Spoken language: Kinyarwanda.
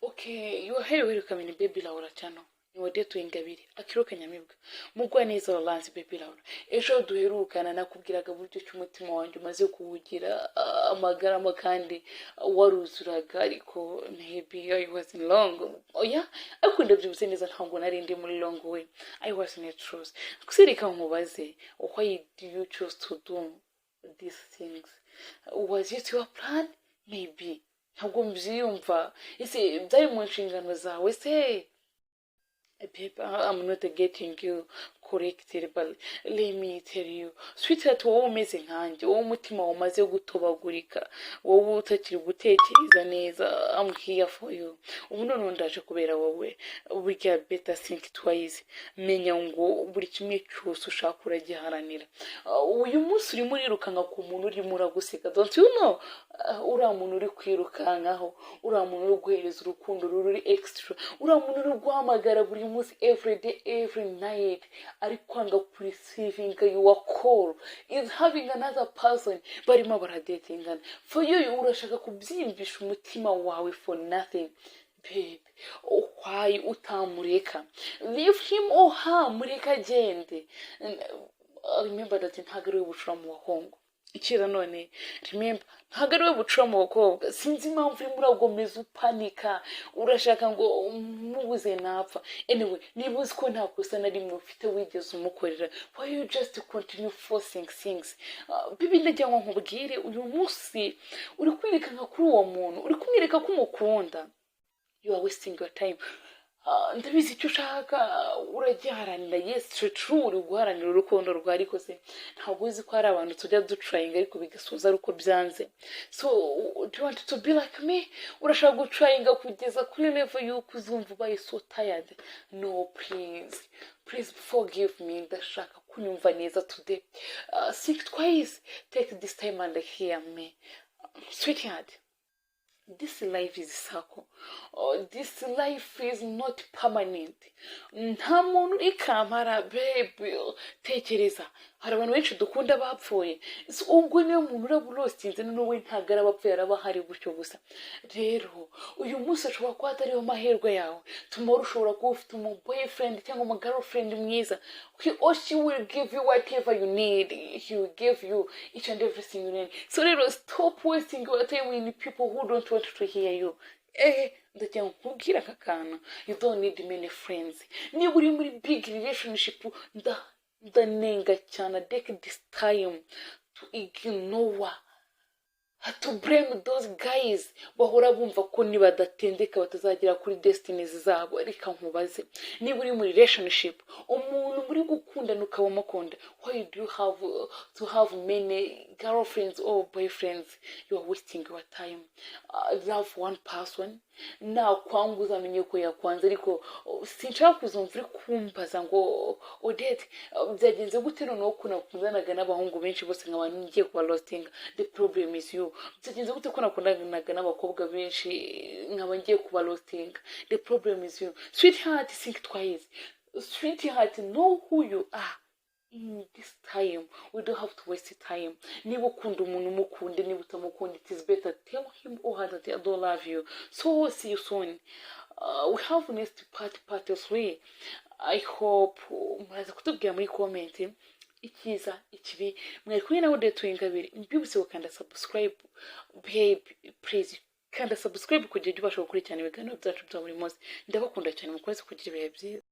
Okay, you are here, welcome in Baby Laura channel. Ni Odette Ingabire, Akiro Kanyamibwa, Mugwaneza Laurence, Baby Laura. Ejo duherukana nakubwiraga buryo ki umutima wanjye umaze kuwugira amagarama kandi waruzuraga, ariko maybe I was in wrong. Oya, ariko ndabyibutse neza, ntabwo nari ndi muri wrong way. I was in a truth. Gusa reka nkubaze, why do you choose to do these things? Was it your plan? Maybe. Ntabwo mbyiyumva. Ese byari mu nshingano zawe se? Babe, I'm not getting you corrected, but let me tell you, sweetheart, wowe umeze nkanjye, wowe umutima wamaze gutobagurika, wowe utakiri gutekereza neza, I'm here for you. Ubu noneho ndaje kubera wowe. Burya better think twice. Menya ngo buri kimwe cyose ushaka uragiharanira. Uyu munsi urimo urirukanka ku muntu urimo uragusiga. Don't you know? Uriya muntu uri kwirukankaho, uriya muntu uri guhereza urukundo ruri extra, uriya muntu uri guhamagara buri munsi, every day, every night, ari kwanga kureceiving your call, is having another person barimo baradatingana. For you, urashaka kubyimbisha umutima wawe for nothing. Babe, why utamureka? Leave him or her, mureka agende. And remember that ntabwo ari we bucura mu bahungu. Ikira none, remember, ntabwo ari we bucura mu bakobwa. Sinzi impamvu urimo uragomeza upanika, urashaka ngo mubuze napfa. Anyway, niba uzi ko nta kosa na rimwe ufite wigeze umukorera, why you just continue forcing things? Baby, ndagira ngo nkubwire, uyu munsi uri kwirekanka kuri uwo muntu, uri kumwereka ko umukunda. You are wasting your time. Ndabizi icyo ushaka uragiharanira. Yes, true, uri guharanira urukundo rwa, ariko se ntabwo uzi ko hari abantu tujya dutryinga ariko bigasoza ari uko byanze? So do you want to be like me? Urashaka gutryinga kugeza kuri level y'uko uzumva ubaye so tired? No, please, please forgive me. Ndashaka kunyumva neza today. Think twice, take this time and hear me, sweetheart. This life is circle. Oh, this life is not permanent. Nta muntu uri kamara, babe. Tekereza, hari abantu benshi dukunda bapfuye. So, ubwo niyo muntu uraba urostinze noneho ntabwo araba apfuye, araba ahari gutyo gusa. Rero uyu munsi ashobora kuba atariyo mahirwe yawe. Tomorrow ushobora kuba ufite umu boyfriend cyangwa umu girlfriend mwiza. He or she will give you whatever you need. He will give you each and everything you need. So rero, stop wasting your time in people who don't want to hear you. Ndagira ngo nkubwire aka kantu: you don't need many friends. Niba uri muri big relationship, ndanenga cyane. Take this time to ignore, to blame those guys bahora bumva ko nibadatendeka batazagera kuri destinies zabo. Reka nkubaze, niba uri muri relationship, umuntu muri gukundana ukaba umukunda, why do you have to have many girlfriends or boyfriends? You are wasting your time. Love one person. Nakwanga uzamenye ko yakwanze, ariko sinshaka kuzumva uri kumbaza ngo: "Odette, byagenze gute noneho ko nakundanaga n'abahungu benshi bose nkaba ngiye kuba lostinga?" The problem is you. Byagenze gute ko nakundanaga n'abakobwa benshi nkaba ngiye kuba lostinga? The problem is you, sweetheart. Think twice, sweetheart. Know who you are. In this time we don't have to waste time. Niba ukunda umuntu, umukunde. Niba utamukunda, it is better tell him or her that I don't love you. So see you soon. We have next part, part 3. I hope muraza kutubwira muri comment icyiza, ikibi. Mwari kumwe na Odette Ingabire. Mbibutse gukanda subscribe. Babe, please kanda subscribe kugira ujye ubasha gukurikirana ibiganiro byacu bya buri munsi. Ndabakunda cyane, mukomeze kugira ibihe byiza.